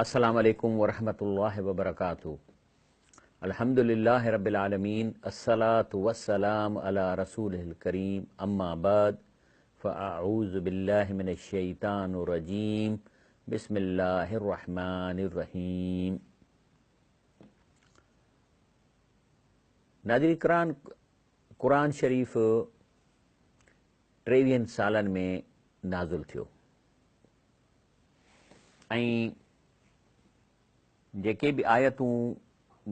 السلام عليڪم ورحمة الله وبرڪاته الحمد لله رب العالمين الصلاة والسلام علي رسوله الڪريم اما بعد فاعوذ بالله من الشيطان الرجيم بسم الله الرحمن الرحيم ناظرين قرآن قرآن شريف ٽيويهن سالن ۾ نازل ٿيو ۽ جيڪي به آيتون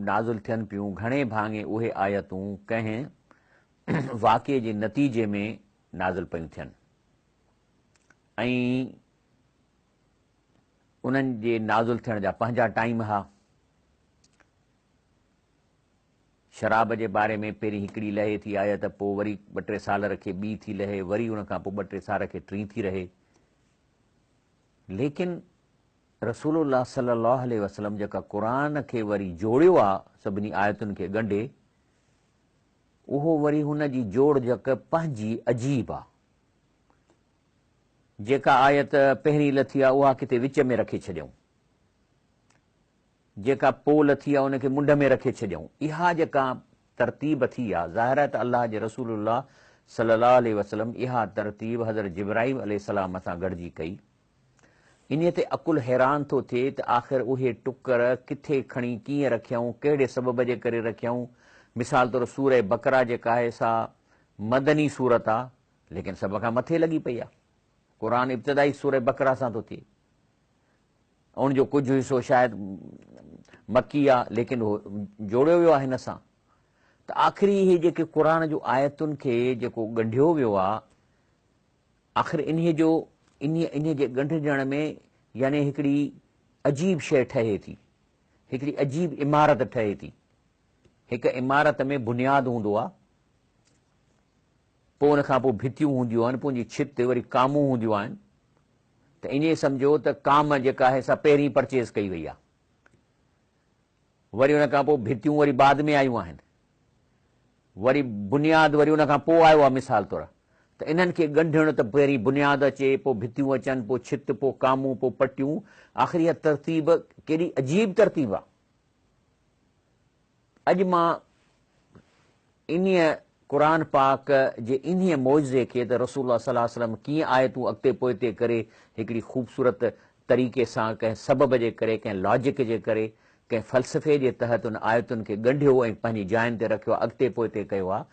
نازل ٿين پيون گهڻي ڀاڱي اهي آيتون ڪنهن واقعي جي نتيجي ۾ نازل پيون ٿين ۽ انهن جي نازل ٿيڻ جا پنهنجا ٽائيم ها. شراب جي باري ۾ پهرين هڪڙي لهي ٿي آيت پوء وري ٻه ٽي سال رکي ٻي ٿي لهي وري ان کان پوء ٻه ٽي سال رکي ٽين ٿي رهي. ليڪن رسول الله صلي الله عليه وسلم جيڪا قرآن کي وري جوڙيو آ سڀني آيتن کي ڳنڍي اهو وري هن جي جوڙجڪ پنهنجي عجيب آ. جيڪا آيت پهرين لٿي آ اها ڪٿي وچ ۾ رکي ڇڏيائون. جيڪا پوء لٿي آ ان کي منڍ ۾ رکي ڇڏيائون. اها جيڪا ترتيب ٿي آ ظاهر آهي ته الله جي رسول الله صلي الله عليه وسلم اها ترتيب حضرت جبرائيل عليه السلام سان گڏجي ڪئي. انهيء تي عقل حيران ٿو ٿئي ته آخر اهي ٽڪر ڪٿي کڻي ڪيئن رکيائون، ڪهڙي سبب جي ڪري رکيائون. مثال طور سورة بقره جيڪا آهي سا مدني سورت آ ليڪن سڀ کان مٿي لڳي پئي آ. قرآن ابتدائي سورة بقره سان ٿو ٿئي. ان جو ڪجهه حصو شايد مڪي آ ليڪن اهو جوڙيو ويو آ هن سان ته آخري اهي جيڪي قرآن جون آيتن کي جيڪو ڳنڍيو ويو آ آخر انهي جو انهي انهي جي ڳنڍجڻ ۾ يعني هڪڙي عجيب شيء ٺهي ٿي هڪڙي عجيب عمارت ٺهي ٿي هڪ عمارت ۾ بنياد هوندو آ پوء ان کان پوء ڀتيون هونديون آهن پوء ان جي ڇت وري ڪامون هونديون آهن ته ائين سمجهو ته ڪام جيڪا آهي سا پهرين پرچيز ڪئي وئي آهي. وري ان کان پوء ڀتيون وري بعد ۾ آيون آهن. وري بنياد وري ان کان پوء آيو آهي مثال طور ته انهن کي ڳنڍڻ ته پهرين بنياد اچي پوء ڀتيون اچن پوء ڇت پوء ڪامون پوء پٽيون آخر اها ترتيب ڪيڏي عجيب ترتيب آهي. اڄ مان انهيء قرآن پاڪ جي انهيء معجزي کي ته رسول الله صلي الله عليه وسلم ڪيئن آيتون اڳتي پوئتي ڪري هڪڙي خوبصورت طريقي سان ڪنهن سبب جي ڪري ڪنهن لاجڪ جي ڪري ڪنهن فلسفي جي تحت ان آيتن کي ڳنڍيو ۽ پنهنجي جاين تي رکيو آهي اڳتي پوئتي ڪيو آهي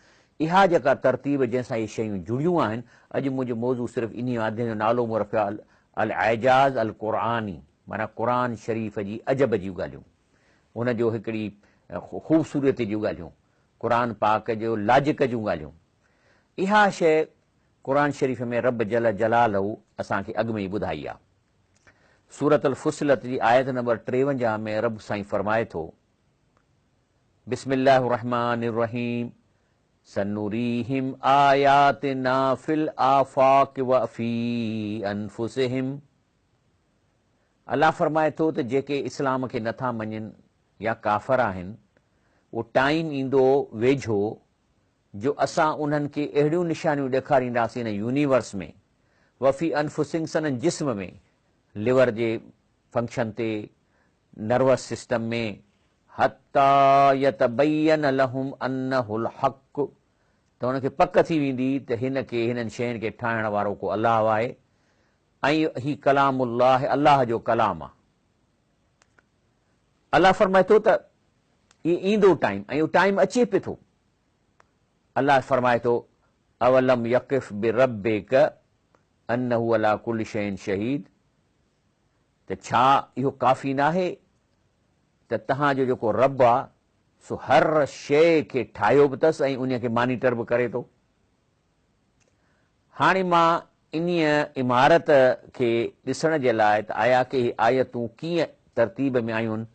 اها جيڪا ترتيب جنهن سان اهي شيون جڙيون آهن اڄ منهنجو موضوع صرف انهيء آهي جنهن جو نالو مون رکيو آهي الاعجاز القرآني معنيٰ قرآن شريف جي عجب جون ڳالهيون ان جو هڪڙي خوبصورتي جون ڳالهيون قرآن پاڪ جو لاجڪ جون ڳالهيون. اها شيء قرآن شريف ۾ رب جل جلاله اسان کي اڳ ۾ ئي ٻڌائي آ. سورة الفصلت جي آيت نمبر 53 ۾ رب سائين فرمائي ٿو، بسم الله الرحمٰن الرحيم سنريهم آياتنا في الآفاق وفي انفسهم الله فرمائي ٿو ته جيڪي اسلام کي نٿا مڃين يا ڪافر آهن اهو ٽائيم ايندو ويجهو جو اسان انهن کي اهڙيون نشانيون ڏيکارينداسين هن يونيورس ۾ وفي انفسهم سندن جسم ۾ ليور جي فنڪشن تي نروس سسٽم ۾ حتي يتبين لهم انه الحق ته انهن کي پڪ ٿي ويندي ته هن کي هنن شين کي ٺاهڻ وارو ڪو الله آهي ۽ هي ڪلام الله الله جو ڪلام آ. الله فرمائي ٿو ته اهي ايندو ٽائيم ۽ اهو ٽائيم اچي پيو ٿو. الله فرمائي ٿو اولم يڪف بربک انه علي ڪل شيء شهيد ته ڇا اهو ڪافي ناهي ته توهان جو جيڪو رب آ سو هر شيء کي ٺاهيو به اٿس ۽ انهي کي مانيٽر به ڪري ٿو. هاڻي مان انهيء عمارت کي ڏسڻ جي لاء ته آيا ڪي هي آيتون ڪيئن ترتيب ۾ آيون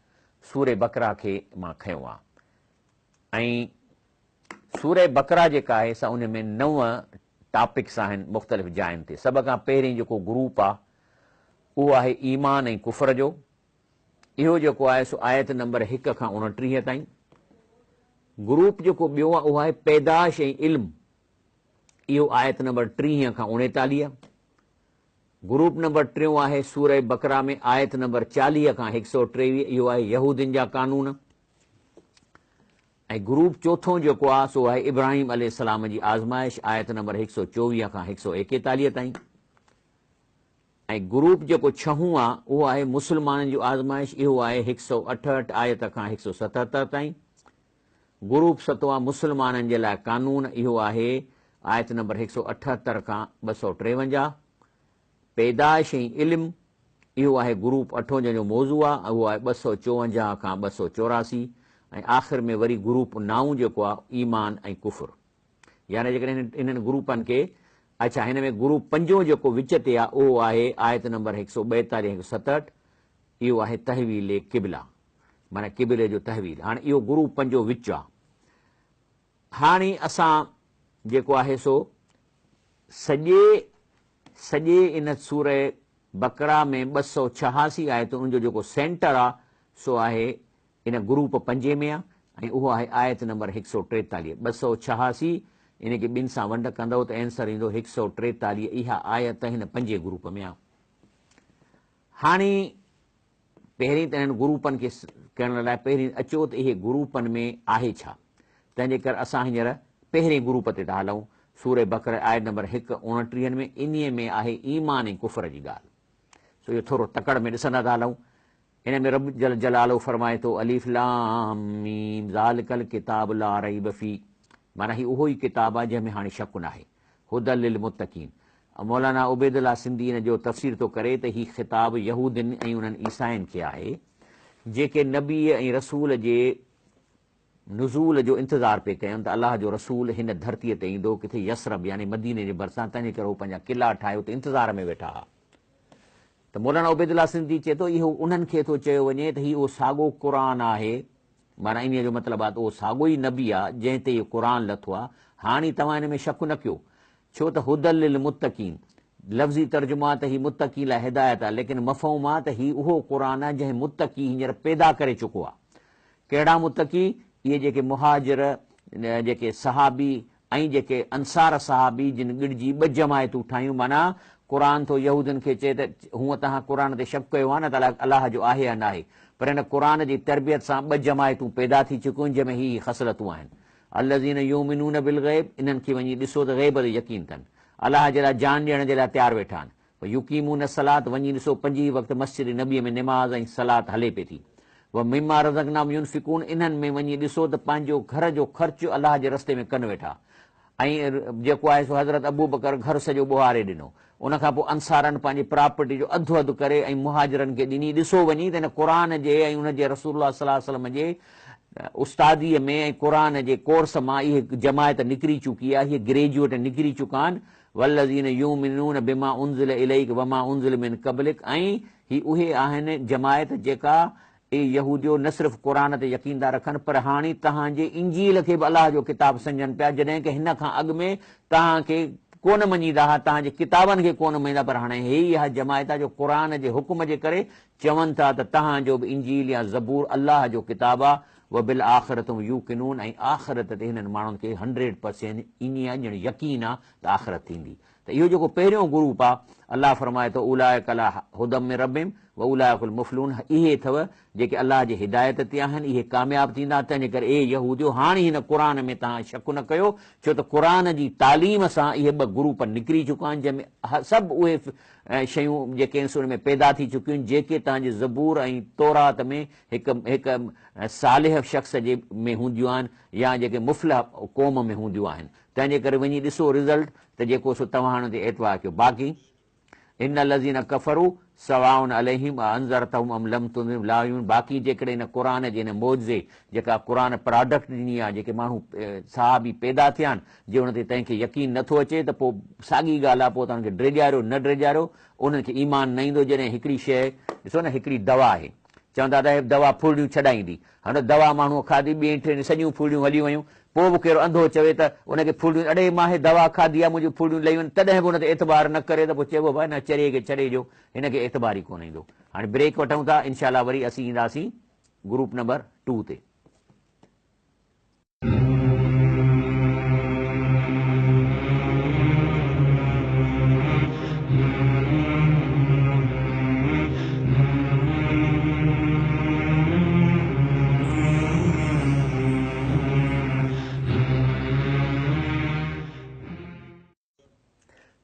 سورة بقره کي مان کنيو آ ۽ سورة بقره جيڪا آهي سا ان ۾ نو ٽاپڪس آهن مختلف جاين تي سڀ کان پهرين جيڪو گروپ آ اهو آهي ايمان ۽ ڪفر جو اهو جيڪو آهي سو آيت نمبر هڪ کان 29 تائين گروپ جيڪو ٻيو آ اهو آهي پيدائش ۽ علم اهو آيت نمبر 30 کان 39. گروپ نمبر ٽيون آهي سوره بقره ۾ آيت نمبر 40 کان 123، اهو آهي يهودين جا قانون. ۽ گروپ چوٿون جيڪو آهي سو آهي ابراهيم عليه السلام جي آزمائش، آيت نمبر 124 کان 141 تائين. ۽ گروپ جيڪو ڇهون آهي اهو آهي مسلمانن جي آزمائش، اهو آهي 168 آيت کان 177 تائين. گروپ ستون آهي مسلمانن جي لاء قانون، اهو آهي آيت نمبر 178 کان 253. پيدائش ۽ علم، اهو آهي گروپ اٺون جنهن جو موضوع آهي، اهو آهي 254 کان 284. ۽ آخر ۾ وري گروپ نائون جيڪو آهي ايمان ۽ ڪفر. يعني جيڪڏهن انهن گروپن کي اڇا هن ۾ گروپ پنجون جيڪو وچ تي آهي اهو آهي آيت نمبر 142 167، اهو آهي تحويل قبله، معنيٰ قبلي جو تحويل. هاڻي اهو گروپ پنجون وچ آهي. هاڻي اسان جيڪو آهي سو سڄي سڄي ان سوره بقره ۾ 286 آيتون ان جو جيڪو سينٽر آ سو آهي ان گروپ پنجين ۾ آ ۽ اهو آهي آيت نمبر 143. 286 ان کي ٻن سان ونڊ ڪندؤ ته اينسر ايندو 143. اها آيت هن پنجين گروپ ۾ آ. هاڻي پهرين ته انهن گروپن کي ڪرڻ لاء پهرين اچو ته اهي گروپن ۾ آهي ڇا؟ تنهن جي ڪري اسان هينئر پهرين گروپ تي ٿا هلون. سوره بقره آيت نمبر هڪ اوڻٽيهن ۾ انهيء ۾ آهي ايمان ۽ ڪفر جي ڳالهه. سو اهو ٿورو تڪڙ ۾ ڏسندا ٿا هلون. ان ۾ رب جل جلاله فرمائي ٿو، الف لام ميم ذالڪ الڪتاب لا ريب فيه، معنيٰ هي اهو ئي ڪتاب آهي جنهن ۾ هاڻي شڪ ناهي. هدي للمتقين. مولانا عبيدالله سنڌي ان جو تفسير ٿو ڪري ته هي خطاب يهودين ۽ انهن عيسائين کي آهي، جيڪي نبيء ۽ رسول جي نزول جو انتظار پئي ڪيون ته الله جو رسول هن ڌرتيء تي ايندو، ڪٿي يثرب يعني مديني جي ڀرسان، تنهنجي ڪري هو پنهنجا قلعا ٺاهي اتي انتظار ۾ ويٺا ها. ته مولانا عبيدالله سنڌي چئي ٿو اهو انهن کي ٿو چيو وڃي ته هي اهو ساڳو قرآن آهي، معنيٰ انهيء جو مطلب آهي ته اهو ساڳو ئي نبي آهي جنهن تي اهو قرآن لٿو آهي، هاڻي توهان ان ۾ شڪ نه ڪيو، ڇو ته هدي للمتقين لفظي ترجمو آهي ته هي متقين لاء هدايت آهي، ليڪن مفهوم آهي ته هي اهو قرآن آهي جنهن متقي هينئر پيدا ڪري چڪو آهي. ڪهڙا متقي؟ اهي جيڪي مهاجر، جيڪي صحابي ۽ جيڪي انصار صحابي جن گڏجي ٻه جماعتون ٺاهيون، معنيٰ قرآن ٿو يهودين کي چئي ته هونء توهان قرآن تي شڪ ڪيو آهي نه ته الله جو آهي يا ناهي، پر هن قرآن جي تربيت سان ٻه جماعتون پيدا ٿي چڪيون آهن جنهن ۾ هي هي خصلتون آهن. الذين يؤمنون بالغيب انهن کي وڃي ڏسو ته غيب تي يقين اٿن، الله جي لاء جان ڏيڻ جي لاء تيار ويٺا آهن. ويقيمون الصلوة وڃي ڏسو پنج ئي وقت مسجد نبي ۾ نماز ۽ صلات هلي پئي ٿي. ومما رزقناهم ينفقون انهن ۾ وڃي ڏسو ته پنهنجو گهر جو خرچ الله جي رستي ۾ ڪن ويٺا. ۽ جيڪو آهي سو حضرت ابوبڪر گهر سڄو ٻوهاري ڏنو. ان کان پوء انصارن پنهنجي پراپرٽي جو اڌ اڌ ڪري ۽ مهاجرن کي ڏني. ڏسو وڃي ته هن قرآن جي ۽ ان جي رسول الله صلي الله عليه وسلم جي استاديء ۾ ۽ قرآن جي ڪورس مان اهي جماعت نڪري چڪي آهي، اهي گريجوئيٽ نڪري چڪا آهن. والذين يؤمنون بما انزل اليڪ وما انزل من قبلڪ ۽ هي اهي آهن جماعت جيڪا اي يهوديو نه صرف قرآن تي يقين ٿا رکن پر هاڻي توهان جي انجيل کي به الله جو ڪتاب سمجهن پيا جڏهن ڪه هن کان اڳ ۾ توهان کي ڪونه مڃيندا ها توهان جي ڪتابن کي ڪونه مڃيندا پر هاڻي هي اها جماعت آهي جو قرآن جي حڪم جي ڪري چون ٿا ته توهان جو به انجيل يا زبور الله جو ڪتاب آهي وبالآخرة هم يوقنون ۽ آخرت تي هنن ماڻهن کي هنڊريڊ پرسينٽ ائين آهي ڄڻ يقين آهي ته آخرت ٿيندي ته اهو جيڪو پهريون گروپ آهي الله فرمائي ٿو اولئک علي هدي من ربهم واولئک المفلحون اهي اٿو جيڪي الله جي هدايت تي آهن اهي ڪامياب ٿيندا تنهنجي ڪري اي يهوديو هاڻي هن قرآن ۾ توهان شڪ نه ڪيو ڇو ته قرآن جي تعليم سان اهي ٻه گروپ نڪري چڪا آهن جنهن ۾ سڀ اهي شيون جيڪي آهن سي ان ۾ پيدا ٿي چڪيون آهن جيڪي توهان جي زبور ۽ تورات ۾ هڪ هڪ صالح شخص جي ۾ هونديون آهن يا جيڪي مفلح قوم ۾ هونديون آهن تنهنجي ڪري وڃي ڏسو رزلٽ ته جيڪو سو توهان ان تي اعتبار ڪيو باقي ان الذين ڪفروا سواء عليهم اانذرتهم ام لم تنذرهم لا يؤمنون باقي جيڪڏهن هن قرآن جي هن معجزي جيڪا قرآن پراڊڪٽ ڏني آهي جيڪي ماڻهو صحابي پيدا ٿيا آهن جي ان تي تنهن کي يقين نه ٿو اچي ته پوء ساڳي ڳالهه آهي پوء توهان کي ڊيڄاريو نه ڊيڄاريو انهن کي ايمان نه ايندو جڏهن هڪڙي شيء ڏسو نه هڪڙي دوا آهي چون ٿا ته هي دوا ڦرڙيون ڇڏائيندي. هاڻي دوا ماڻهوء کاڌي، ٻئين ٽئين ڏينهن سڄيون ڦرڙيون هليون ويون. پوء به ڪير انڌو چوي ته ان کي ڦرڙيون، اڙي مان هي دوا کاڌي آهي، منهنجون ڦرڙيون لهي ويون، تڏهن به ان تي اعتبار نه ڪري ته پوء چئبو ڀاء هن چريي کي ڇڏي ڏيو، هن کي اعتبار ئي ڪونه ايندو. هاڻي بريڪ وٺون ٿا، انشاء الله وري اسين اينداسين گروپ نمبر ٽو تي.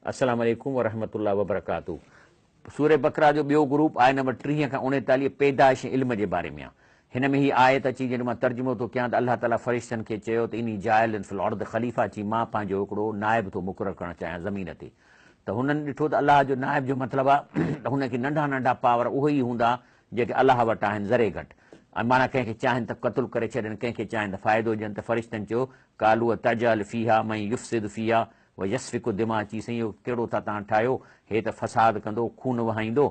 السلام عليڪم ورحمة الله وبرڪاته سوره بقره جو ٻيو گروپ آيت نمبر 30 کان 39 پيدائش ۽ علم جي باري ۾ آهي. هن ۾ هي آيت اچي جنهن جو مان ترجمو ٿو ڪيان ته الله تعالي فرشتن کي چيو ته اني جاعل في الارض خليفه چي مان پنهنجو هڪڙو نائب ٿو مقرر ڪرڻ چاهيان زمين تي ته هنن ڏٺو ته الله جو نائب جو مطلب آهي ته هن کي ننڍا ننڍا پاور اهي ئي هوندا جيڪي الله وٽ آهن ذري گهٽ ۽ معنيٰ ڪنهن کي چاهين ته قتل ڪري ڇڏين ڪنهن کي چاهين ته فائدو ڏين ته فرشتن چيو قالوا اتجعل فيها من يفسد فيها ويسفڪ الدماء چي سائين اهو ڪهڙو ٿا توهان ٺاهيو هي ته فساد ڪندو خون وهائيندو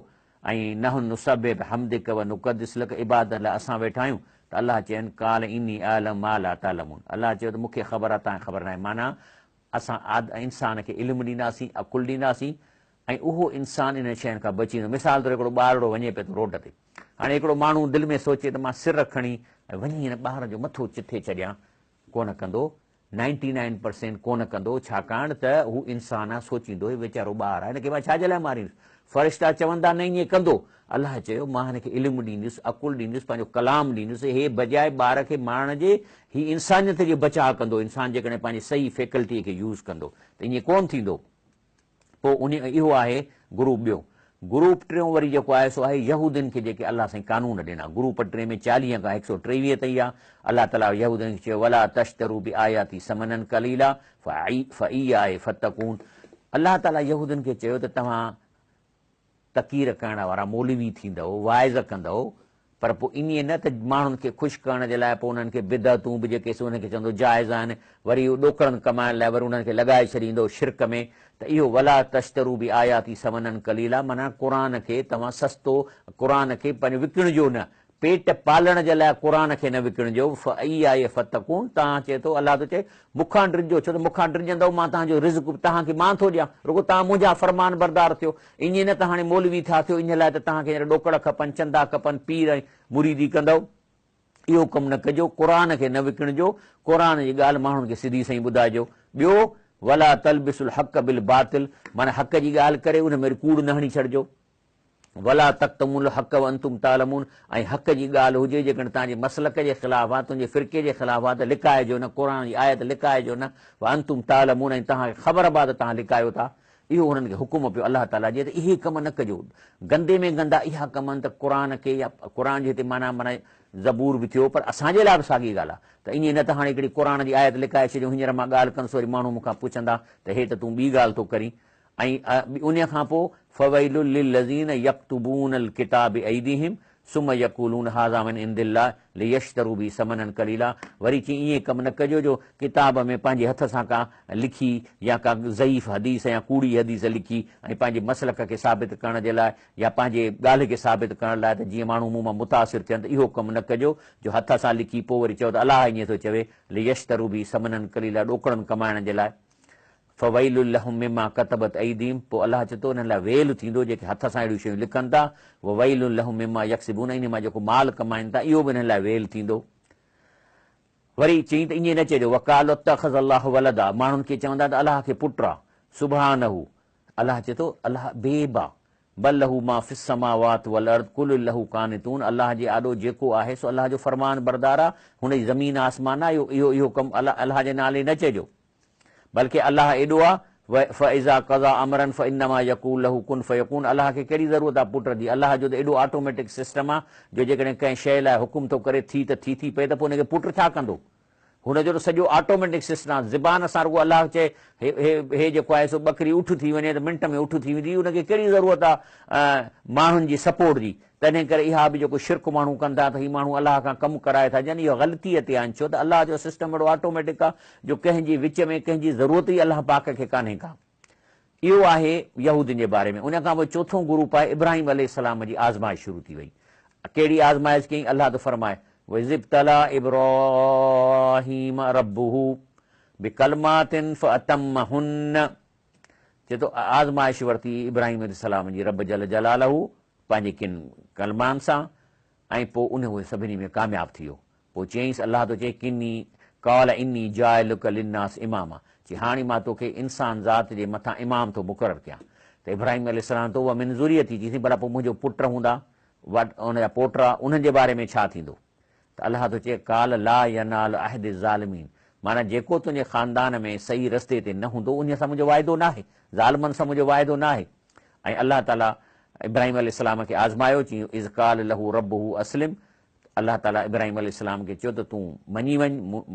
۽ نحن نسبح بحمدک ونقدس لک عبادت لاء اسان ويٺا آهيون ته الله چين قال اني اعلم ما لا تعلمون الله چيو ته مون کي خبر آهي توهان کي خبر ناهي معنيٰ اسان انسان کي علم ڏينداسين عقل ڏينداسين ۽ اهو انسان انهن شين کان بچي ويندو مثال طور هڪڙو ٻارڙو وڃي پيو ٿو روڊ تي هاڻي هڪڙو ماڻهو دل ۾ سوچي ته مان سر کڻي ۽ وڃي هن ٻار جو مٿو چٿي ڇڏيان ڪونه ڪندو نائنٽي نائن پرسينٽ ڪونه ڪندو ڇاڪاڻ ته هو انسان آ سوچيندو هي ويچارو ٻار آ هن کي مان ڇا جي لاء ماريندس فرشتا چوندا نه ائين ڪندو الله چيو مان هن کي علم ڏيندس عقل ڏيندس پنهنجو ڪلام ڏيندس هي بجاء ٻار کي مارڻ جي هي انسانيت جي بچاء ڪندو انسان جيڪڏهن پنهنجي صحيح فيڪلٽي کي يوز ڪندو ته ائين ڪونه ٿيندو پوء انهي اهو آهي گروپ ٻيو. گروپ ٽيون وري جيڪو آهي سو آهي يهودين کي جيڪي الله سائين قانون ڏنا. گروپ ٽئين ۾ 40 کان 123 تائين آهي. الله تعاليٰ يهودين کي چيو ولا تشتروا بآياتي ثمنا قليلا فإياي فاتقون الله تعاليٰ يهودين کي چيو ته توهان تقرير ڪرڻ وارا مولوي ٿيندؤ، واعظ ڪندؤ، پر پوء ائين نه ته ماڻهن کي خوش ڪرڻ جي لاء پوء انهن کي بدعتون به جيڪي سي انهن کي چوندو جائز آهن، وري اهو ڏوڪڙن ڪمائڻ لاء وري انهن کي لڳائي ڇڏيندو شرڪ ۾ ته اهو ولا تشتروا بآياتي ثمنا قليلا معنيٰ قرآن کي توهان سستو قرآن کي پنهنجو وڪڻجو نه پيٽ پالڻ جي لاء قرآن کي نه وڪڻجو، فإياي فاتقون، توهان چئي ٿو، الله ٿو چئي، مون کان ڊڄجو، ڇو ته مون کان ڊڄندؤ مان توهان جو رزق به توهان کي مان ٿو ڏيان، رڳو توهان منهنجا فرمانبردار ٿيو، ائين نه ته هاڻي مولوي ٿا ٿيو ان لاء ته توهان کي هينئر ڏوڪڙ کپن، چندا کپن، پير ۽ مريدي ڪندؤ، اهو ڪم نه ڪجو، قرآن کي نه وڪڻجو، قرآن جي ڳالهه ماڻهن کي سڌي سئين ٻڌائجو. ٻيو، ولا تلبسوا الحق بالباطل، معنيٰ حق جي ڳالهه ڪري ان ۾ وري ڪوڙ نه هڻي ڇڏجو. ولا تڪتمون الحق وانتم تعلمون ۽ حق جي ڳالهه هجي جيڪڏهن توهان جي مسلڪ جي خلاف آهي تنهنجي فرقي جي خلاف آهي ته لڪائجو نه قرآن جي آيت لڪائجو نه وانتم تعلمون ۽ توهان کي خبر به آهي ته توهان لڪايو ٿا اهو هنن کي حڪم پيو الله تعاليٰ جي ته اهي ڪم نه ڪجو گندي ۾ گندا اها ڪم آهن ته قرآن کي يا قرآن جي هتي معنيٰ معنيٰ زبور به ٿيو پر اسان جي لاء به ساڳي ڳالهه آهي ته ائين نه ته هاڻي هڪڙي قرآن جي آيت لڪائي ڇڏيون هينئر مان ڳالهه ڪندس وري ماڻهو مون کان پڇندا ته هي ته تون ٻي ڳالهه ٿو ڪرين ۽ انهيء کان پوء فويل للذين يڪتبون الڪتاب بأيديهم ثم يقولون هذا من عند الله ليشتروا به ثمنا قليلا وري چيائين ائين ڪم نه ڪجو جو ڪتاب ۾ پنهنجي هٿ سان ڪا لکي يا ڪا ضعيف حديث يا ڪوڙي حديث لکي ۽ پنهنجي مسلڪ کي ثابت ڪرڻ جي لاء يا پنهنجي ڳالهه کي ثابت ڪرڻ لاء ته جيئن ماڻهو مون مان متاثر ٿين ته اهو ڪم نه ڪجو جو هٿ سان لکي پوء وري چئو ته الله ائين ٿو چوي ليشتروا به ثمنا قليلا ڏوڪڙن ڪمائڻ جي لاء. فويل لهم مما ڪتبت ايديهم پوء الله چئي ٿو انهن لاء ويل ٿيندو جيڪي هٿ سان اهڙيون شيون لکن ٿا، وويل لهم مما يڪسبون ۽ انهي مان جيڪو مال ڪمائن ٿا اهو به انهن لاء ويل ٿيندو. وري چيائين ته ائين نه چئجو وقالوا اتخذ الله ولدا ماڻهن کي چوندا ته الله کي پٽ آ، سبحانه الله چئي ٿو الله بي عيب آ، بل له ما في السماوات والارض ڪل له قانتون الله جي آڏو جيڪو آهي سو الله جو فرمانبردار آ، هن جي زمين آسمان آ، اهو اهو ڪم الله جي نالي نه چئجو. بلڪه الله ايڏو آ، فاذا قضا امرا فانما يقول له ڪن فيڪون الله کي ڪهڙي ضرورت آ پٽ جي، الله جو ته ايڏو آٽوميٽڪ سسٽم آ جو جيڪڏهن ڪنهن شيء لاء حڪم ٿو ڪري ٿي ته ٿي ٿي پئي ته پوء ان کي پٽ ڇا ڪندو؟ هن جو ته سڄو آٽوميٽڪ سسٽم آ، زبان سان رڳو الله چئي هي هي هي جيڪو آهي سو ٻڪري اٺ ٿي وڃي ته منٽ ۾ اٺ ٿي ويندي، ان کي ڪهڙي ضرورت آ ماڻهن جي سپورٽ جي. تنهن ڪري اها به جيڪو شرڪ ماڻهو ڪن ٿا ته هي ماڻهو الله کان ڪم ڪرائي ٿا ڏين اهو غلطيء تي آهن ڇو ته الله جو سسٽم اهڙو آٽوميٽڪ آهي جو ڪنهن جي وچ ۾ ڪنهن جي ضرورت ئي الله پاڪ کي ڪانهي ڪا. اهو آهي يهودين جي باري ۾ ان کان پوء چوٿون گروپ آهي ابراهيم عليه السلام جي آزمائش شروع ٿي وئي ڪهڙي آزمائش ڪيائين الله ٿو فرمائي واذ ابتليٰ ابراهيم ربه بڪلمات فاتمهن چئي ٿو آزمائش ورتي ابراهيم عليه السلام جي رب جل جلاله پنهنجي ڪن ڪلمان سان ۽ پوء ان اهي سڀني ۾ ڪامياب ٿي ويو. پوء چيائينس الله ٿو چئي ڪني قال اني جاعلک للناس اماما چي هاڻي مان توکي انسان ذات جي مٿان امام ٿو مقرر ڪيان ته ابراهيم عليه السلام ٿو ومن ذريتي چيسين ڀلا پوء منهنجو پٽ هوندا ان جا پوٽا انهن جي باري ۾ ڇا ٿيندو ته الله ٿو چئي قال لا ينال عهد الظالمين معنيٰ جيڪو تنهنجي خاندان ۾ صحيح رستي تي نه هوندو انهيء سان منهنجو واعدو ناهي، ظالمن سان منهنجو واعدو ناهي. ۽ الله تعاليٰ ابراهيم عليه السلام کي آزمايو، چيائين اذ قال له ربه اسلم، الله تعاليٰ ابراهيم عليه السلام کي چيو ته تون مڃي وڃ،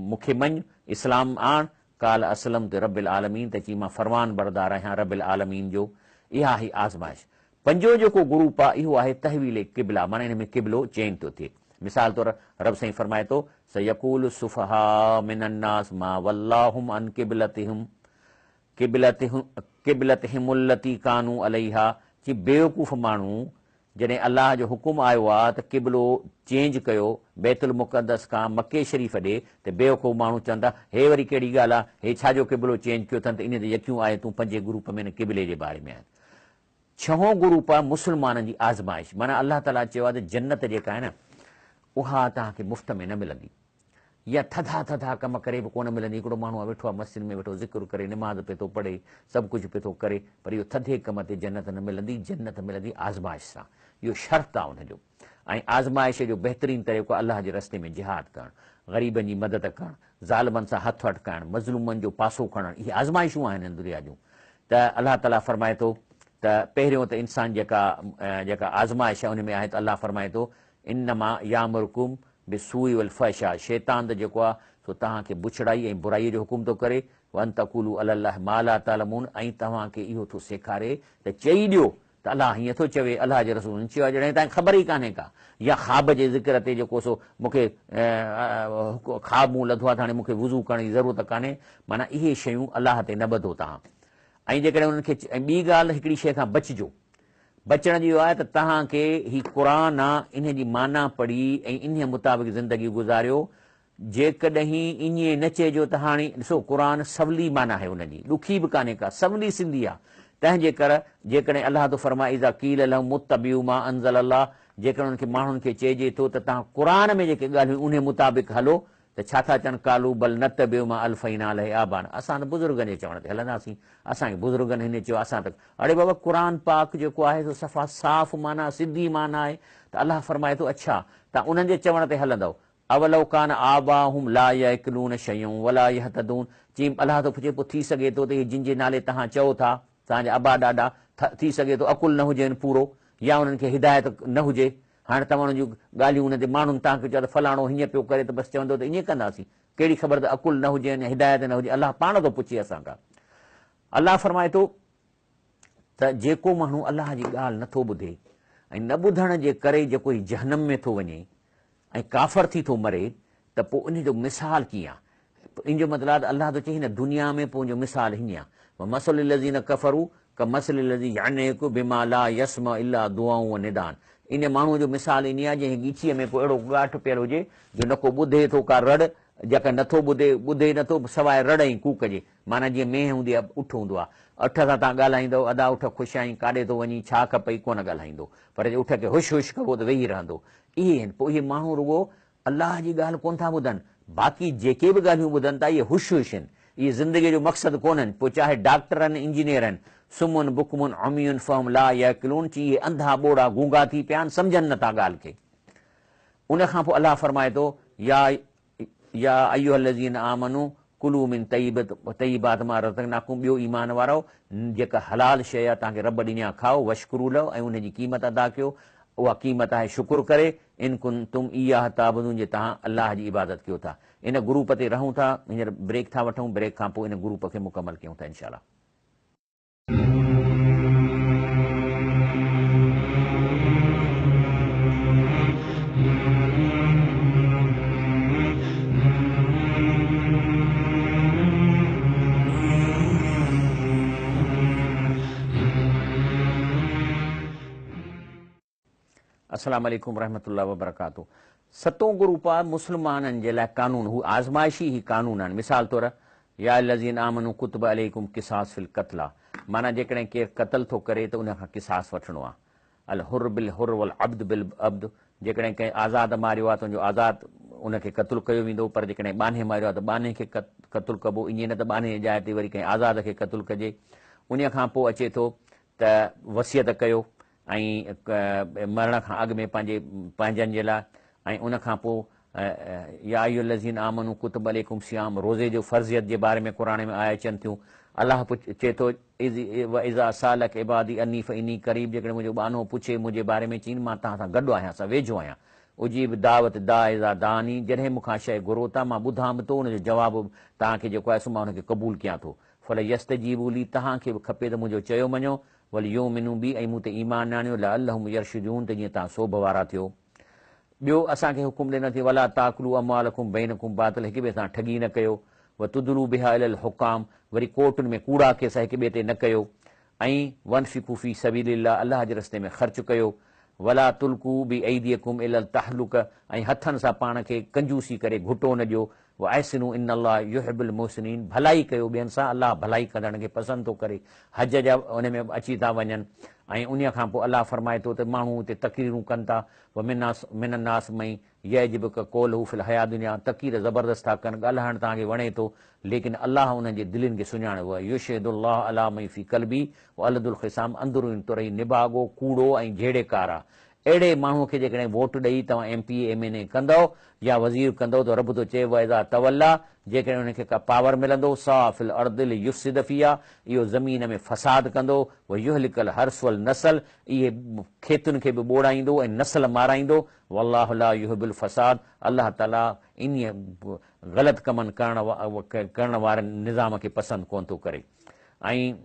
مون کي مڃ، اسلام آڻ، قال اسلمت رب العالمين ته چي مان فرمان بردار آهيان رب العالمين جو، اها آهي آزمائش. پنجون جيڪو گروپ آهي اهو آهي تحويل قبله معنيٰ ان ۾ قبلو چينج ٿو ٿئي. مثال طور رب سائين فرمائي ٿو، سيقول السفهاء من الناس ما ولاهم عن قبلتهم قبلتهم التي ڪانوا عليها چي بيوقوف ماڻهو جڏهن الله جو حڪم آيو آ ته قبلو چينج ڪيو بيت المقدس کان مڪي شريف ڏي ته بيوقوف ماڻهو چون ٿا هي وري ڪهڙي ڳالهه آ هي ڇا جو قبلو چينج ڪيو اٿن ته انهي تي يڪيون آيتون پنجين گروپ ۾ ان قبلي جي باري ۾ آهن. ڇهون گروپ آ مسلمانن جي آزمائش معنيٰ الله تعاليٰ چيو آ ته جنت جيڪا آهي نه اها توهان کي مفت ۾ نه ملندي يا ٿڌا ٿڌا ڪم ڪري به ڪونه ملندي هڪڙو ماڻهو آ ويٺو آ مسجد ۾ ويٺو ذڪر ڪري نماز پئي ٿو پڙهي سڀ ڪجهه پئي ٿو ڪري پر اهو ٿڌي ڪم تي جنت نه ملندي جنت ملندي آزمائش سان اهو شرط آ ان جو ۽ آزمائش جو بهترين طريقو الله جي رستي ۾ جهاد ڪرڻ غريبن جي مدد ڪرڻ ظالمن سان هٿ اٽڪائڻ مظلومن جو پاسو کڻڻ اهي آزمائشون آهن هن دنيا جون ته الله تعاليٰ فرمائي ٿو ته پهريون ته انسان جيڪا جيڪا آزمائش آهي ان ۾ آهي ته الله فرمائي ٿو انما يامرڪم بالسوء والفحشاء شيطان ته جيڪو آهي سو توهان کي بڇڙائي ۽ برائي جو حڪم ٿو ڪري وان تقولوا علي الله ما لا تعلمون ۽ توهان کي اهو ٿو سيکاري ته چئي ڏيو ته الله هيئن ٿو چوي، الله جي رسول هن چيو آهي، جڏهن تائين خبر ئي ڪانهي ڪا، يا خواب جي ذڪر تي جيڪو سو مون کي خواب مون لڌو آهي ته هاڻي مون کي وضو ڪرڻ جي ضرورت ڪانهي، معنيٰ اهي شيون الله تي نه ٻڌو توهان ۽ جيڪڏهن انهن کي ۽ ٻي ڳالهه هڪڙي شيء کان بچجو، بچڻ جو اهو آهي ته توهان کي هي قرآن آ انهي جي معنيٰ پڙهي ۽ انهي مطابق زندگي گذاريو جيڪڏهن ائين نه چئجو ته هاڻي ڏسو قرآن سولي معنيٰ آهي ان جي، ڏکي به ڪانهي ڪا، سولي سنڌي آهي، تنهن جي ڪر جيڪڏهن الله ٿو فرمائي اذا قيل لهم اتبعوا ما انزل الله جيڪڏهن انهن کي ماڻهن کي چئجي ٿو ته توهان قرآن ۾ جيڪي ڳالهيون انهي مطابق هلو ته ڇا ٿا چون قالوا بل نتبع ما الفينا عليه آبانا اسان ته بزرگن جي چوڻ تي هلنداسين اسان کي بزرگن هن چيو اسان ته اڙي بابا قرآن پاڪ جيڪو آهي سو صفا صاف معنيٰ سڌي معنيٰ آهي ته الله فرمائي ٿو اڇا توهان انهن جي چوڻ تي هلندؤ اولو ڪان آباهم لا يعقلون شيئا ولا يهتدون چيم الله ٿو پڇي پوء ٿي سگهي ٿو ته اهي جن جي نالي توهان چئو ٿا توهان جا ابا ڏاڏا ٿي سگهي ٿو عقل نه هجين پورو يا انهن کي هدايت نه هجي هاڻي توهان انهن جون ڳالهيون انهن تي ماڻهن توهان کي چيو ته فلاڻو هيئن پيو ڪري ته بس چوندو ته ائين ڪنداسين ڪهڙي خبر ته عقل نه هجين يا هدايت نه هجي الله پاڻ ٿو پڇي اسان کان الله فرمائي ٿو ته جيڪو ماڻهو الله جي ڳالهه نه ٿو ٻڌي ۽ نه ٻڌڻ جي ڪري جيڪو هي جهنم ۾ ٿو وڃي ۽ ڪافر ٿي ٿو مري ته پوء ان جو مثال ڪيئن آهي؟ ان جو مطلب آهي ته الله ٿو چئي هن دنيا ۾ پوء ان جو مثال هيئن آهي ومثل الذين ڪفروا ڪمثل الذي ينعق بما لا يسمع الا دعاء ونداء ان ماڻهوء جو مثال ائين آهي جنهن ڳچيء ۾ ڪو اهڙو ڳاٺ پيل هجي جو نه ڪو ٻڌي ٿو ڪا رڙ جيڪا نه ٿو ٻڌي ٻڌي نه ٿو سواء رڙ ۽ ڪوڪ جي معنيٰ جيئن مينهن هوندي آهي اٺ هوندو آهي اٺ سان توهان ڳالهائيندؤ ادا اٺ خوش آهين ڪاڏي ٿو وڃين ڇا کپئي ڪونه ڳالهائيندو پر جي اٺ کي هش هش ڪبو ته ويهي رهندو اهي آهن پوء اهي ماڻهو رڳو الله جي ڳالهه ڪونه ٿا ٻڌن باقي جيڪي به ڳالهيون ٻڌن ٿا اهي هش هش آهن اهي زندگيء جو مقصد ڪونهن پوء چاهي ڊاڪٽر آهن انجنيئر آهن صم بڪم عمي فهم لا يعقلون چي اهي انڌا ٻوڙا گونگا ٿي پيا آهن سمجهن نٿا ڳالهه کي ان کان پوء الله فرمائي ٿو يا يا ايها الذين آمنوا ڪلوا من طيبات ما رزقناڪم ٻيو ايمان وارؤ جيڪا حلال شيء آهي توهان کي رب ڏني آهي کائو واشڪروا له ۽ ان جي قيمت ادا ڪيو اها قيمت آهي شڪر ڪري ان ڪنتم اياه تعبدون جي توهان الله جي عبادت ڪيو ٿا ان گروپ تي رهون ٿا هينئر بريڪ ٿا وٺون بريڪ کان پوء ان گروپ کي مڪمل ڪيون ٿا انشاء الله. السلام عليڪم ورحمة الله وبرڪاته ستون گروپ آهي مسلمانن جي لاء قانون هو آزمائشي هي قانون آهن مثال طور يا الذين آمنوا ڪتب عليڪم قصاص في القتلى معنيٰ جيڪڏهن ڪير قتل ٿو ڪري ته ان کان قصاص وٺڻو آهي الحر بالحر والعبد بالعبد جيڪڏهن ڪنهن آزاد ماريو آهي ته ان جو آزاد ان کي قتل ڪيو ويندو پر جيڪڏهن ٻانهي ماريو آهي ته ٻانهي کي قتل ڪبو ائين نه ته ٻانهي جي جاء تي وري ڪنهن آزاد کي قتل ڪجي ان کان پوء اچي ٿو ته وصيت ڪيو ۽ مرڻ کان اڳ ۾ پنهنجي پنهنجن جي لاء ۽ ان کان پوء يا ايها الذين آمنوا ڪتب عليڪم الصيام روزي جو فرضيت جي باري ۾ قرآن ۾ آيا اچن ٿيون. الله چئي ٿو واذا سالڪ عبادي عني فاني قريب جيڪڏهن منهنجو ٻانهو پڇي منهنجي باري ۾ چين مان توهان سان گڏ آهيان سان ويجهو آهيان. اجيب دعوت الداع اذا دعاني جڏهن مون کان شيء گهرو ٿا مان ٻڌان به ٿو ان جو جواب به توهان کي جيڪو آهي سو مان ان کي قبول ڪيان ٿو. فليستجيبوا لي توهان کي به کپي ته منهنجو چيو مڃو وليؤمنوا بي ۽ مون تي ايمان آڻيو لعلهم يرشدون ته جيئن توهان سوڀ وارا ٿيو. ٻيو اسان کي حڪم ڏنل ٿي ولا تاڪلوا اموالڪم بينڪم باطل هڪ ٻئي سان ٺڳي نه ڪيو وتدلوا بها الي الحڪام وري ڪورٽن ۾ ڪوڙا ڪيس هڪ ٻئي تي نه ڪيو ۽ وانفقوا في سبيل الله الله جي رستي ۾ خرچ ڪيو ولا تلقوا بايديڪم الي التهلڪه ۽ هٿن سان پاڻ کي ڪنجوسي ڪري گهٽو نه ڏيو واحسنوا ان الله يحب المحسنين ڀلائي ڪيو ٻين سان الله ڀلائي ڪندڙن کي پسند ٿو ڪري حج جا ان ۾ اچي ٿا وڃن ۽ انهي کان پوء الله فرمائي ٿو ته ماڻهو اتي تقريرون ڪن ٿا ومن الناس من يعجبک قوله في الحياة الدنيا تقرير زبردست ٿا ڪن ڳالهائڻ توهان کي وڻي ٿو ليڪن الله انهن جي دلين کي سڃاڻي ويشهد الله علي ما في قلبه والد الخصام اندروني طور هي نڀاڳو ڪوڙو ۽ جهيڙيڪار آ اهڙي ماڻهوء کي جيڪڏهن ووٽ ڏئي توهان M P A M N A ڪندؤ يا وزير ڪندؤ ته رب ٿو چئي واذا توليٰ جيڪڏهن ان کي ڪا پاور ملندو سعيٰ في الارض ليفسد فيها اهو زمين ۾ فساد ڪندو ويهلڪ الحرث والنسل اهي کيتن کي به ٻوڙائيندو ۽ نسل مارائيندو والله لا يحب الفساد الله تعاليٰ انهيء غلط ڪمن ڪرڻ وارن نظام کي پسند ڪونه ٿو ڪري ۽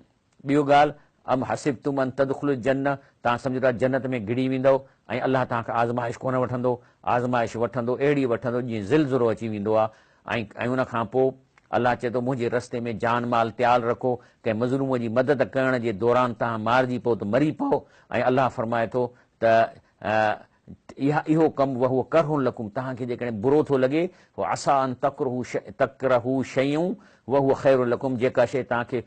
ٻيو ڳالهه، ام حسبتم ان تدخلوا الجنة، توهان سمجهو ٿا جنت ۾ گهڙي ويندؤ ۽ الله توهان کان آزمائش ڪونه وٺندو، آزمائش وٺندو اهڙي وٺندو جيئن زلزلو اچي ويندو آهي ۽ ۽ ان کان پوء الله چئي ٿو منهنجي رستي ۾ جان مال تيال رکو، ڪنهن مظلوم جي مدد ڪرڻ جي دوران توهان مارجي پئو ته مري پئو ۽ الله فرمائي ٿو ته اها اهو ڪم وهو ڪره لڪم توهان کي جيڪڏهن برو ٿو لڳي وعسيٰ ان تڪرهو شيئا وهو خير لڪم جيڪا شيء توهان کي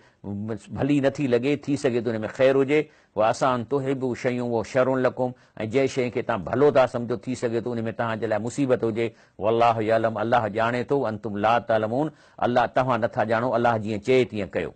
ڀلي نٿي لڳي ٿي سگهي ٿو ان ۾ خير هجي وعسيٰ ان تحبوا شيئا وهو شر لڪم ۽ جنهن شيء کي توهان ڀلو ٿا سمجهو ٿي سگهي ٿو ان ۾ توهان جي لاء مصيبت هجي والله يعلم الله ڄاڻي ٿو وانتم لا تعلمون الله توهان نٿا ڄاڻو الله جيئن چئي تيئن ڪيو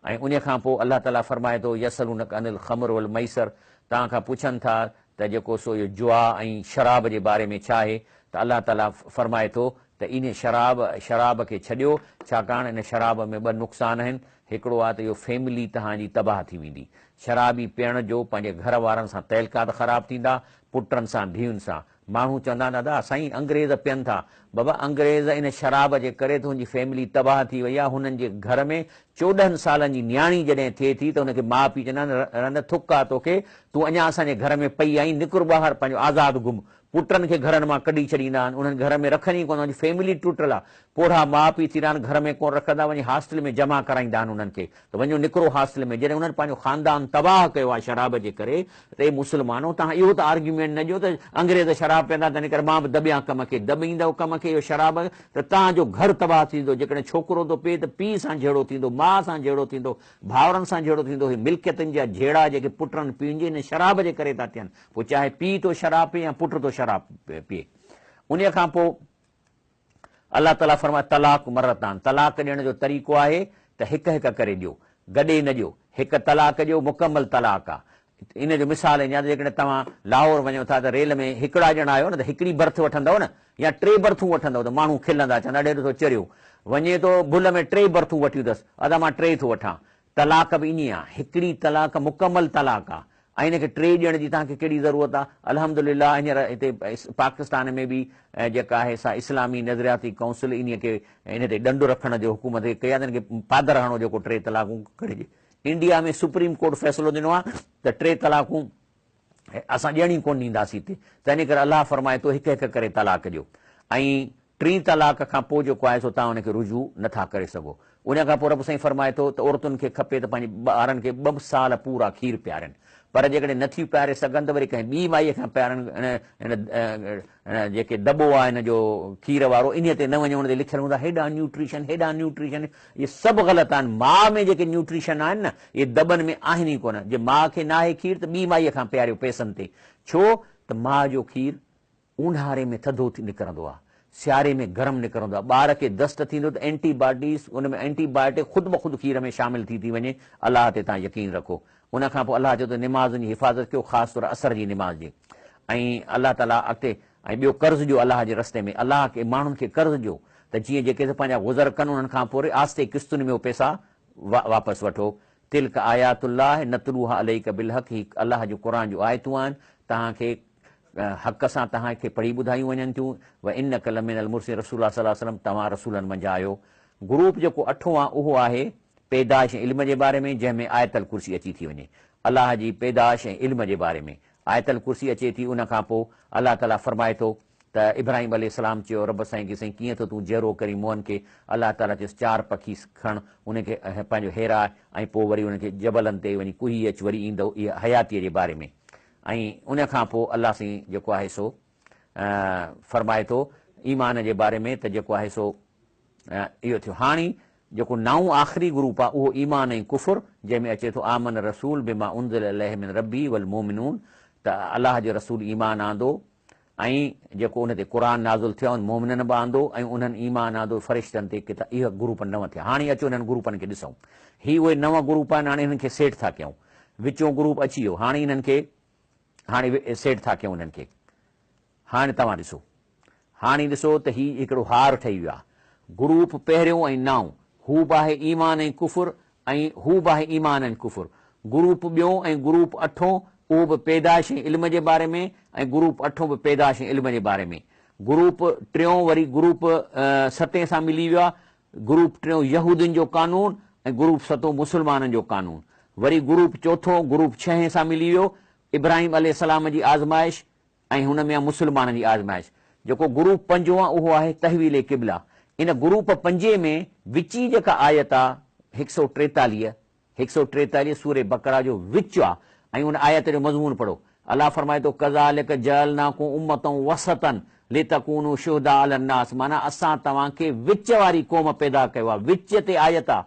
۽ انهيء کان پوء الله تعاليٰ فرمائي ٿو، يسألونک عن الخمر والميسر توهان کان پڇن ٿا ته جيڪو سو اهو جوا ۽ شراب جي باري ۾ ڇا آهي؟ ته الله تعاليٰ فرمائي ٿو ته انهيء شراب، شراب، کي ڇڏيو، ڇاڪاڻ ان شراب ۾ ٻه نقصان آهن، هڪڙو آهي ته اهو فيملي توهان جي تباهه ٿي ويندي، شرابي پيئڻ جو پنهنجي گهر وارن سان تعلقات خراب ٿيندا، پٽن سان ڌيئن سان، ماڻهو چوندا آهن ادا سائين انگريز پين ٿا. بابا انگريز ان شراب جي ڪري ته هن جي فيملي تباهه ٿي وئي آهي. هنن جي گهر ۾ 14 سالن جي نياڻي جڏهن ٿئي ٿي ته هن کي ماء پيء چوندا آهن رن ٿڪ آ توکي تون اڃا اسان جي گهر ۾ پئي آهين نڪر ٻاهر پنهنجو آزاد گهم. پٽن کي گهرن مان ڪڍي ڇڏيندا آهن انهن گهر ۾ رکن ئي ڪونه انهن جي فيملي ٽٽل آ. پوڙها ماء پيء ٿيندا آهن گهر ۾ ڪونه رکندا وڃي هاسٽل ۾ جمع ڪرائيندا آهن انهن کي ته وڃو نڪرو هاسٽل ۾ جڏهن انهن پنهنجو خاندان تباهه ڪيو آهي شراب جي ڪري ته اي مسلمانو توهان اهو ته آرگيومينٽ نه ڏيو ته انگريز شراب پيئندا تنهن ڪري مان به دٻيان ڪم کي دٻيندؤ ڪم کي اهو شراب ته توهان جو گهر تباهه ٿيندو جيڪڏهن ڇوڪرو ٿو پيئي ته پيء سان جهيڙو ٿيندو ماء سان جهيڙو ٿيندو ڀائرن سان جهيڙو ٿيندو هي ملڪيتن جا جهيڙا جيڪي پٽن پيئن جي ان شراب جي ڪري ٿا ٿين پوء چاهي پيء ٿو شراب پيئي يا پٽ ٿو شراب پيئي انهيء کان پوء الله تعاليٰ فرمايو، طلاق مرتان، طلاق ڏيڻ جو طريقو آهي ته هڪ هڪ ڪري ڏيو، گڏي نه ڏيو، هڪ طلاق ڏيو مڪمل طلاق آ. ان جو مثال ائين آ ته جيڪڏهن توهان لاهور وڃو ٿا ته ريل ۾ هڪڙا ڄڻا آهيو نه ته هڪڙي برٿ وٺندؤ نه يا ٽي برٿون وٺندؤ ته ماڻهو کلندا چوندا اڙي ڏسو چريو وڃي ٿو ڀل ۾ ٽي برٿون وٺيون اٿس ادا مان ٽي ٿو وٺان. طلاق به ائين آ، هڪڙي طلاق مڪمل طلاق آ ۽ ان کي ٽي ڏيڻ جي توهان کي ڪهڙي ضرورت آ؟ الحمدلله هينئر هتي پاڪستان ۾ به جيڪا آهي سا اسلامي نظرياتي ڪائونسل انهي کي ان تي ڏنڊ رکڻ جو حڪومت کي ڪئي آ ته ان کي پادر هڻو جيڪو ٽي طلاقون ڪڍي ڏي. انڊيا ۾ سپريم ڪورٽ فيصلو ڏنو آ ته ٽي طلاقون اسان ڏيڻ ئي ڪونه ڏينداسين هتي. تنهن ڪري الله فرمائي ٿو هڪ هڪ ڪري طلاق ڏيو ۽ ٽين طلاق کان پوء جيڪو آهي سو توهان ان کي رجوع نه ٿا ڪري سگهو. ان کان پوء رب سائين فرمائي ٿو ته عورتن کي کپي ته پنهنجي ٻارن کي ٻه سال پورا کير پيارين پر جيڪڏهن نه ٿيون پياري سگهن ته وري ڪنهن ٻي مائيء کان پيارن هن جيڪي دٻو آهي هن جو کير وارو انهيء تي نه وڃو ان تي لکيل هوندا هيڏا نيوٽريشن هيڏا نيوٽريشن اهي سڀ غلط آهن ماء ۾ جيڪي نيوٽريشن آهن نه اهي دٻن ۾ آهن ئي ڪونه جي ماء کي ناهي کير ته ٻي مائيء کان پياريو پئسن تي ڇو ته ماء جو کير اونهاري ۾ ٿڌو ٿي نڪرندو آهي، سياري ۾ گرم نڪرندو آهي، ٻار کي دست ٿيندو ته اينٽي باڊيز ان ۾ اينٽي بايوٽڪ خود بخود کير ۾ شامل ٿي ٿي وڃي، الله تي توهان يقين رکو. ان کان پوء الله چيو ته نمازن جي حفاظت ڪيو خاص طور عصر جي نماز جي ۽ الله تعالي اڳتي ۽ ٻيو قرض ڏيو الله جي رستي ۾ الله کي ماڻهن کي قرض ڏيو ته جيئن جيڪي سي پنهنجا گذر ڪن انهن کان پوء آهستي قسطن ۾ اهي پئسا واپس وٺو. تلک آيات الله نتلوها عليک بالحق هي الله جون قرآن جون آيتون آهن توهان کي حق سان توهان کي پڙهي ٻڌايون وڃن ٿيون وانک لمن المرسلين رسول الله صلي الله عليه وسلم توهان رسولن منجهان آهيو. گروپ جيڪو اٺون آهي اهو آهي پيدائش ۽ علم جي باري ۾ جنهن ۾ آيت الڪرسي اچي ٿي وڃي الله جي پيدائش ۽ علم جي باري ۾ آيت الڪرسي اچي ٿي ان کان پوء الله تعالي فرمائي ٿو ته ابراهيم عليه السلام چيو رب سائين کي سائين ڪيئن ٿو تون جهرو ڪرين مئن کي الله تعالي چيس چار پکي کڻ ان کي پنهنجو هيراء ۽ پوء وري ان کي جبلن تي وڃي ڪهي اچ وري ايندو اها حياتيء جي باري ۾ ۽ ان کان پوء الله سائين جيڪو آهي سو فرمائي ٿو ايمان جي باري ۾ ته جيڪو آهي سو اهو ٿيو. هاڻي جيڪو نائون آخري گروپ آهي اهو ايمان ۽ ڪفر جنهن ۾ اچي ٿو آمن الرسول بما انزل اليه من ربه والمومنون ته الله جي رسول ايمان آندو ۽ جيڪو ان تي قرآن نازل ٿيو آهي مومنن به آندو ۽ انهن ايمان آندو فرشتن تي ڪتا اهي گروپ نو ٿيا. هاڻي اچو انهن گروپن کي ڏسون. هي اهي نو گروپ آهن هاڻي انهن کي سيٽ ٿا ڪيون. وچون گروپ اچي ويو هاڻي انهن کي هاڻي سيٽ ٿا ڪيون انهن کي. هاڻي توهان ڏسو. هاڻي ڏسو ته هي هڪڙو هار ٺهي ويو آهي. گروپ پهريون ۽ نائون، هو به آهي ايمان ۽ ڪفر ۽ هو به آهي ايمان ۽ ڪفر. گروپ ٻيون ۽ گروپ اٺون، اهو به پيدائش ۽ علم جي باري ۾ ۽ گروپ اٺون به پيدائش ۽ علم جي باري ۾. گروپ ٽيون وري گروپ ستين سان ملي ويو آهي. گروپ ٽيون يهودين جو قانون ۽ گروپ ستون مسلمانن جو قانون. وري گروپ چوٿون گروپ ڇهين سان ملي ويو. ابراهيم عليه السلام جي آزمائش ۽ هن ۾ آ مسلمانن جي آزمائش. جيڪو گروپ پنجون آ اهو آهي تحويل قبله. ان گروپ پنجين ۾ وچين جيڪا آيت آ هڪ سئو ٽيتاليهه، 143 سورة بقره جو وچ آ ۽ ان آيت جو مضمون پڙهو. الله فرمائي ٿو ڪذالڪ جعلناڪم امة وسطا لتڪونوا شهداء علي الناس معنيٰ اسان توهان کي وچ واري قوم پيدا ڪيو آ. وچ تي آيت آ.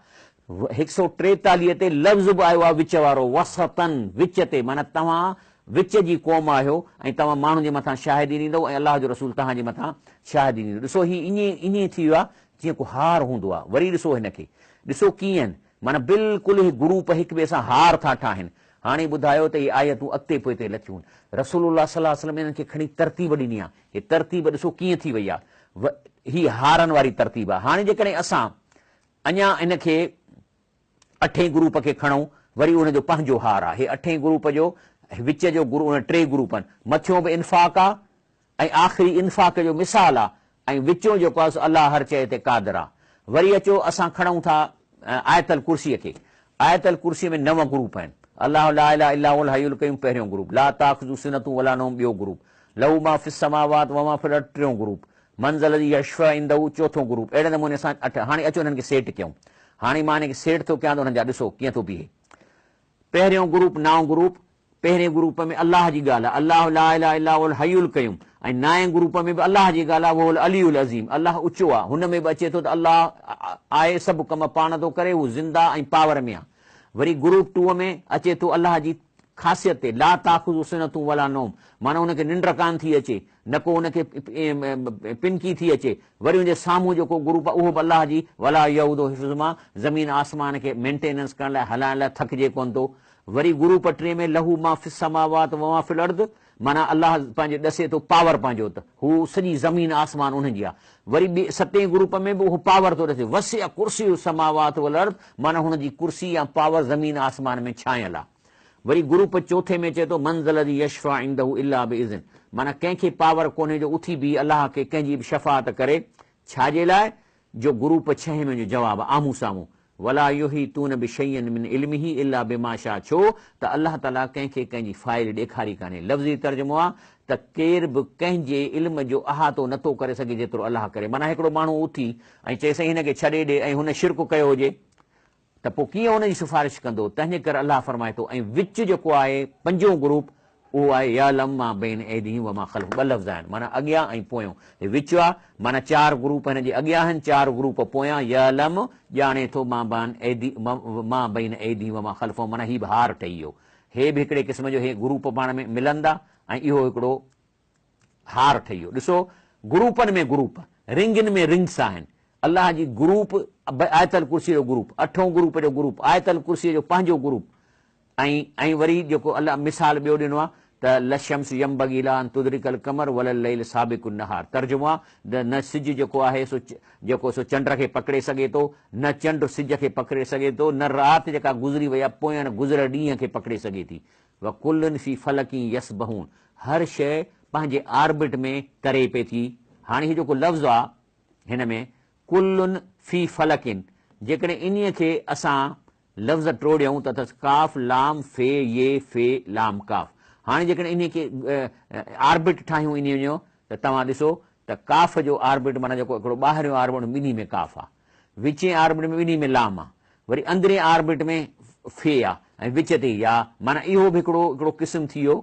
هڪ سئو ٽيتاليهه تي لفظ به آيو آهي وچ وارو، وسطاً، وچ تي، معنيٰ توهان وچ جي قوم آهيو ۽ توهان ماڻهن جي مٿان شاهدي ڏيندؤ ۽ الله جو رسول توهان جي مٿان شاهدي ڏيندو. ڏسو هي ائين ائين ٿي ويو آهي جيئن ڪو هار هوندو آهي. وري ڏسو هن کي. ڏسو ڪيئن معنيٰ بلڪل هي گروپ هڪ ٻئي سان هار ٿا ٺاهن. هاڻي ٻڌايو ته اهي آيتون اڳتي پوئتي لٿيون. رسول الله صلي الله عليه وسلم انهن کي کڻي ترتيب ڏني آهي. هي ترتيب ڏسو ڪيئن ٿي وئي آهي. هي هارن واري ترتيب آهي. هاڻي جيڪڏهن اسان اڃا ان کي اٺين گروپ کي کڻون وري ان جو پنهنجو هار آ. هي اٺين گروپ جو وچ جو گروپ ان ٽي گروپ آهن. مٿيون به انفاق آ ۽ آخري انفاق جو مثال آ ۽ وچون جيڪو آ سو الله هر چئي تي قادر آ. وري اچو اسان کڻون ٿا آيت الڪرسي کي. آيت الڪرسي ۾ نو گروپ آهن. الله لا اله الا هو الحي القيوم پهريون گروپ، لا تاخذه سنة ولا نوم ٻيو گروپ، له ما في السماوات وما في الارض ٽيون گروپ، من ذا الذي يشفع عنده چوٿون گروپ اهڙي نموني سان اٺ هاڻي اچو انهن کي سيٽ ڪيون هاڻي مان انهن کي سيٽ ٿو ڪيان ته انهن جا ڏسو ڪيئن ٿو بيهي پهريون گروپ نائون گروپ پهرين گروپ ۾ الله جي ڳالهه آهي الله لا اله الا هو الحي القيوم ۽ نائين گروپ ۾ به الله جي ڳالهه آهي وهو العلي العظيم الله اچو آهي هن ۾ به اچي ٿو ته الله آهي سڀ ڪم پاڻ ٿو ڪري هو زنده ۽ پاور ۾ آهي وري گروپ ٽو ۾ اچي ٿو الله جي خاصيت تي لا تاخذه سنة ولا نوم معنيٰ هن کي ننڊ ڪانه ٿي اچي نه ڪو ان کي پنڪي ٿي اچي، وري ان جي سامهون جيڪو گروپ آهي اهو به الله جي ولا يئوده حفظهما زمين آسمان کي مينٽيننس ڪرڻ لاء هلائڻ لاء ٿڪجي ڪونه ٿو. وري گروپ ٽئين ۾ له ما في السماوات وما في الارض معنيٰ الله پنهنجي ڏسي ٿو پاور پنهنجو ته هو سڄي زمين آسمان انهن جي آهي. وري ٻي ستين گروپ ۾ به اهو پاور ٿو ڏسي وسع ڪرسيه السماوات والارض معنيٰ هن جي ڪرسي يا پاور زمين آسمان ۾ ڇانيل آهي. وري گروپ چوٿين ۾ چئي ٿو من ذا الذي يشفع عنده الا باذن معنيٰ ڪنهن کي پاور ڪونهي جو اٿي بيهي الله کي ڪنهن جي به شفاعت ڪري ڇا جي لاء جو گروپ ڇهين ۾ جو جواب آمهون سامهون ولا يحيطون بشيء من علمه الا بما شاء ڇو ته الله تعاليٰ ڪنهن کي ڪنهن جي فائل ڏيکاري ڪانهي لفظي ترجمو آ ته ڪير به ڪنهن جي علم جو احاطو نٿو ڪري سگهي جيترو الله ڪري معنيٰ هڪڙو ماڻهو اٿي ۽ چئي سائين هن کي ڇڏي ڏي ۽ هن شرڪ ڪيو هجي ته پوء ڪيئن ان جي سفارش ڪندو؟ تنهنجي ڪري الله فرمائي ٿو، ۽ وچ جيڪو آهي پنجون گروپ اهو آهي يعلم ما بين ايديهم وما خلفهم ٻه لفظ آهن معنيٰ اڳيان ۽ پويون هي وچ آهي معنيٰ چار گروپ هن جي اڳيان آهن چار گروپ پويان يعلم ڄاڻي ٿو ما بين ايدي ما بين ايديهم وما خلفهم معنيٰ هي به هار ٺهي ويو هي به هڪڙي قسم جو هي گروپ پاڻ ۾ ملن ٿا ۽ اهو هڪڙو هار ٺهي ويو. ڏسو گروپن ۾ گروپ، رنگن ۾ رنگس آهن. الله جي گروپ، آيت الڪرسي جو گروپ، اٺون گروپ جو گروپ، آيت الڪرسي جو پنهنجو گروپ ۽ ۽ وري جيڪو الله مثال ٻيو ڏنو آهي ته لا الشمس ينبغي لها ان تدرڪ القمر ولا الليل سابق النهار ترجمو آ ته نه سج جيڪو آهي سو جيڪو سو چنڊ کي پڪڙي سگهي ٿو نه چنڊ سج کي پڪڙي سگهي ٿو نه رات جيڪا گذري وئي آ پوئين گذريل ڏينهن کي پڪڙي سگهي ٿي وڪل في فلڪ يسبحون هر شيء پنهنجي آربٽ ۾ تري پئي ٿي هاڻي هي جيڪو لفظ آ هن ۾ ڪل في فلڪ جيڪڏهن انهيء کي اسان لفظ ٽوڙيون ته اٿس ڪاف لام في ي في لام ڪاف. هاڻي جيڪڏهن انهيء کي آربٽ ٺاهيون انهيء جو ته توهان ڏسو ته ڪاف جو آربٽ معنيٰ جيڪو هڪڙو ٻاهريون آربٽ ٻنهي ۾ ڪاف آ. وچين آربٽ ۾ ٻنهي ۾ لام آ. وري اندرين آربٽ ۾ في آ ۽ وچ تي يا معنيٰ اهو به هڪڙو هڪڙو قسم ٿي ويو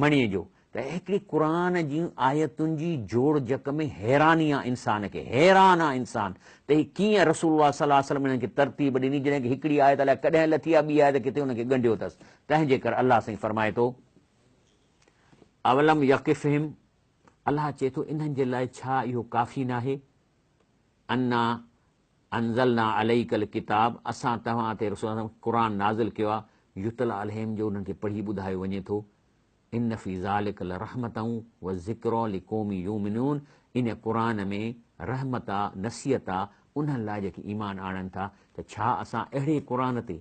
مڻيء جو ته هڪڙي قرآن جي آيتن جي جوڙجڪ ۾ حيراني آ انسان کي، حيران آ انسان ته هي ڪيئن رسول الله صلي الله عليه وسلم انهن کي ترتيب ڏني جڏهن ڪه هڪڙي آيت الائي ڪڏهن لٿي آ ٻي آيت ڪٿي انهن کي ڳنڍيو اٿس تنهن جي ڪري الله سائين فرمائي ٿو اولم يڪفهم الله چئي ٿو انهن جي لاء ڇا اهو ڪافي ناهي انا انزلنا عليک الڪتاب اسان توهان تي رسول الله قرآن نازل ڪيو آهي يتليٰ عليهم جو انهن کي پڙهي ٻڌايو وڃي ٿو ان في ذلک لرحمة وذڪري لقوم يؤمنون ان قرآن ۾ رحمت آ نصيحت آ انهن لاء جيڪي ايمان آڻن ٿا ته ڇا اسان اهڙي قرآن تي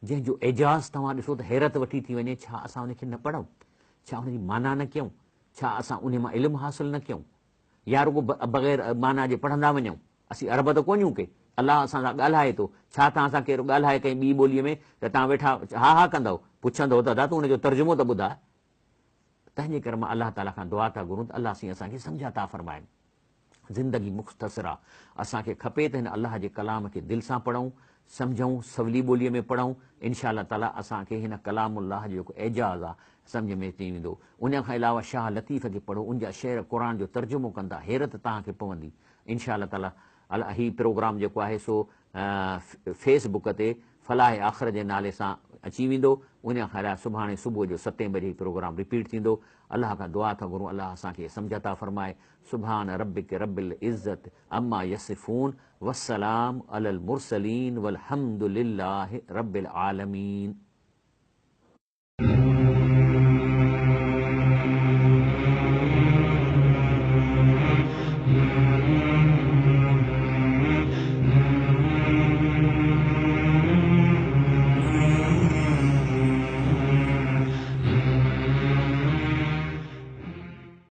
جنهن جو اعجاز توهان ڏسو ته حيرت وٺي ٿي وڃي ڇا اسان ان کي نه پڙهون ڇا ان جي معنيٰ نه ڪيون ڇا اسان ان مان علم حاصل نه ڪيون يا رڳو بغير معنيٰ جي پڙهندا وڃون. اسين عرب ته ڪونهيون ڪي. الله اسان سان ڳالهائي ٿو. ڇا توهان سان ڪير ڳالهائي ڪنهن ٻي ٻوليء ۾ ته توهان ويٺا ها ها ڪندؤ؟ پڇندؤ ته ادا تون ان جو ترجمو ته ٻڌاء. تنهن جي ڪري مان الله تعاليٰ کان دعا ٿا گهرون ته الله سائين اسان کي سمجهه عطا فرمائي. زندگي مختصر آ. اسان کي کپي ته هن الله جي ڪلام کي دل سان پڙهون، سمجهون، سولي ٻوليء ۾ پڙهون، انشاء الله تعاليٰ اسان کي هن ڪلام الله جو جيڪو اعجاز آ سمجهه ۾ اچي ويندو. ان کان علاوه شاهه لطيف کي پڙهو، ان جا شعر قرآن جو ترجمو ڪن ٿا، حيرت توهان کي پوندي. انشاء الله تعاليٰ هي پروگرام جيڪو آهي سو فيس بڪ تي فلاح آخر جي نالي سان اچي ويندو. ان کان علاوه سڀاڻي صبح جو ستين بجي هي پروگرام رپيٽ ٿيندو. الله کان دعا ٿا گهرون الله اسان کي سمجهه عطا فرمائي. سبحان ربک رب العزت عما يصفون والسلام علي المرسلين والحمد لله رب العالمين.